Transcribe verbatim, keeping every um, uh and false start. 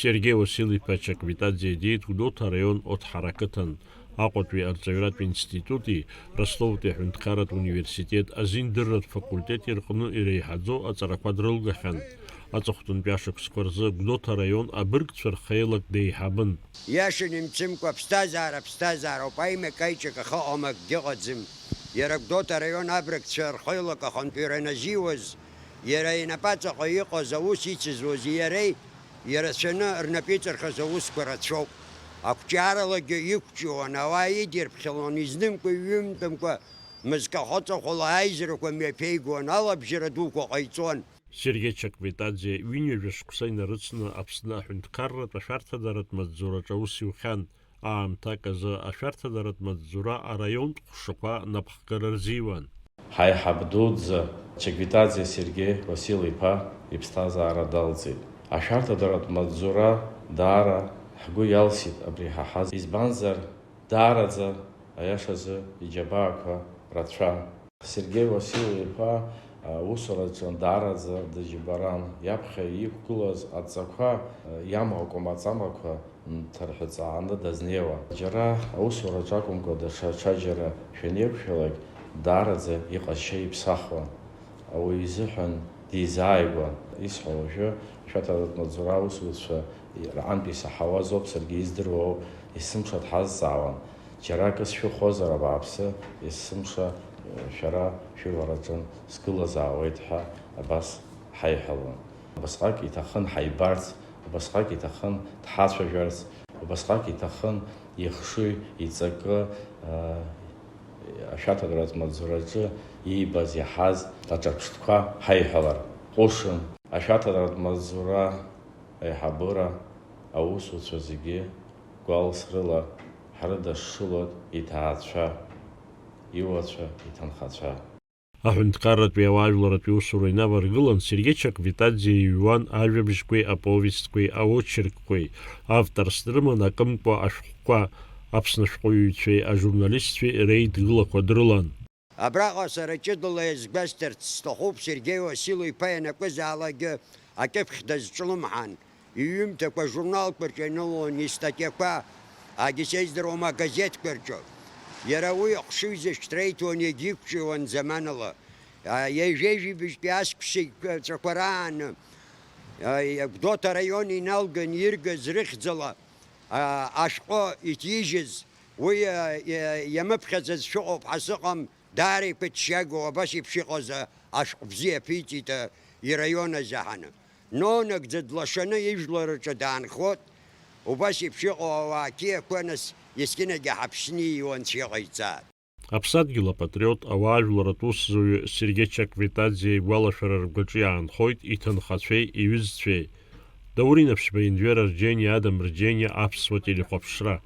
Сергеи Уасил-иԥа Чаквитаӡе диит Гәдоуҭа араион Оҭҳара ақыҭан, Аҟәатәи арҵаҩратә институти Ростовтәи аҳәынҭқарратә университет азиндырратә факультети рҟны иреиҳаӡоу аҵарақәа дрылгахьан. Аҵыхәтәантәи ашықәсқәа рзы Гәдоуҭа араион абыргцәа рхеилак деиҳабын. Иашан имцымкәа, аԥсҭазаара ԥсҭазаароуп, аимак-аиҿак ахы ыҟам акгьы ыҟаӡам. Иара Гәдоуҭа араион абрагцәа рхеилак ахантәаҩра аназиуаз, иара инапаҵаҟа иҟаз аус ицызуаз иареи ирацәаны рнапы иҵархыз аусқәа рацәоуп. Ақәҿиааралагьы иқәҿиауан, ауаа идирԥхьалон, изнымкәа-иҩымтәымкәа мызкы ахаҵахәала аизарақәа мҩаԥеигон, алабжьара дуқәа ҟаиҵон. Сергеи Чаквитаӡе ҩынҩажәа шықәса инарыцны Аԥсны аҳәынҭқарратә ашәарҭадаратә маҵзураҿы аус иухьан. Аамҭак азы ашәарҭадаратә маҵзура араионтә ҟәшақәа напхгара рзиуан. Ҳаиҳаб дуӡӡа Чагвитаӡе Сергеи Уасил-иԥа иԥсҭазаара далҵит. Ашәарҭадаратә маҵзура даара ҳгәы иалсит абри ҳаҳаз, избанзар, даараӡа, аиашазы, иџьабаақәа рацәан. Сергеи Уасил-иԥа аусураҿы даараӡа дыџьбаран, иаԥхьа иқәгылаз адҵақәа иамоу акәым аҵамақәа нҭарҳәҵааны дазнеиуан. Џьара аусураҿы акәымкәа, даҽа ҽаџьара шәанеиқәшәалак, даараӡа иҟазшьа иԥсахуан. Ауаҩы изыҳәан дизааигәан. Исҳәо уажәы, ашәарҭадаратә маҵзура аусзуҩцәа раҟынтә исаҳауазоуп, саргьы издыруоу, есымша дҳазҵаауан. Џьара акы сшәыхәозар, абааԥсы, есымша, э, шәара шәывараҿын сгылазаауеит ҳәа абас ҳаиҳәалон. Убасҟак иҭахын ҳаибарц, убасҟак иҭахын дҳацәажәарц, убасҟак иҭахын ихшыҩ, иҵакы, э, ашәарҭадаратә маҵзураҿы иибаз иаҳаз аҿырԥштәқәа ҳаиҳәалар ҟәышын. Ашәарҭадаратә маҵзура аиҳабыра аусуцәа зегьы гәалсрыла ҳрыдашшылоит иҭаацәа, иуацәа, иҭынхацәа. Аҳәынҭқарратәи ауаажәларратәи усура инаваргылан, Сергеи Чаквитаӡе иҩуан ажәабжьқәеи аповестқәеи аочеркқәеи, авторс дрыман акымкәа ашәҟәқәа, Аԥсны ашәҟәыҩҩцәеи ажурналистцәеи реидгылақәа дрылан. Абраҟа сара ҷыдала иазгәасҭарц сҭахуп, Сергеи Уасил-иԥа ианакәызаалакгьы акьыԥхь дазҿлымҳан, иҩымҭақәа ажурналқәа рҿы ианылон истатиақәа, агьы сеиздыруам агазеҭқәа рҿы. Иара уи ахшыҩзышьҭра иҭон, иагьиқәҿиауан заманала. А, ҩажәи жәибжьтәи асқәсеиқәҵәақәа рааны, а, Гәдоуҭа араион иналган иргаз рыхьӡала, а, ашәҟәы иҭижьыз, уи, а, иа-, иамыԥхьаӡаз шәыҟоуп ҳәа сыҟам, даара иԥыҭшьагоу, абас еиԥш иҟаз, а, ашәҟә бзиа ԥиҵеит, а, ираион азы ҳаны. Нонагӡа длашаны ижәлараҿы даанхоит, убас еиԥш иҟоу ауаа қьиақәа, нас, есқьынагьы ҳаԥшны ииуанцәа иҟаиҵааит. Аԥсадгьыл апатриот, ауаажәларратә усзуҩы Сергеи Чаквитаӡе игәалашәара ргәаҿы иаанхоит иҭынхацәеи иҩызцәеи. Даур Инаԥшьба, Енвер Арџьениа, Адам Рџьениа, Аԥсуа телехәаԥшра.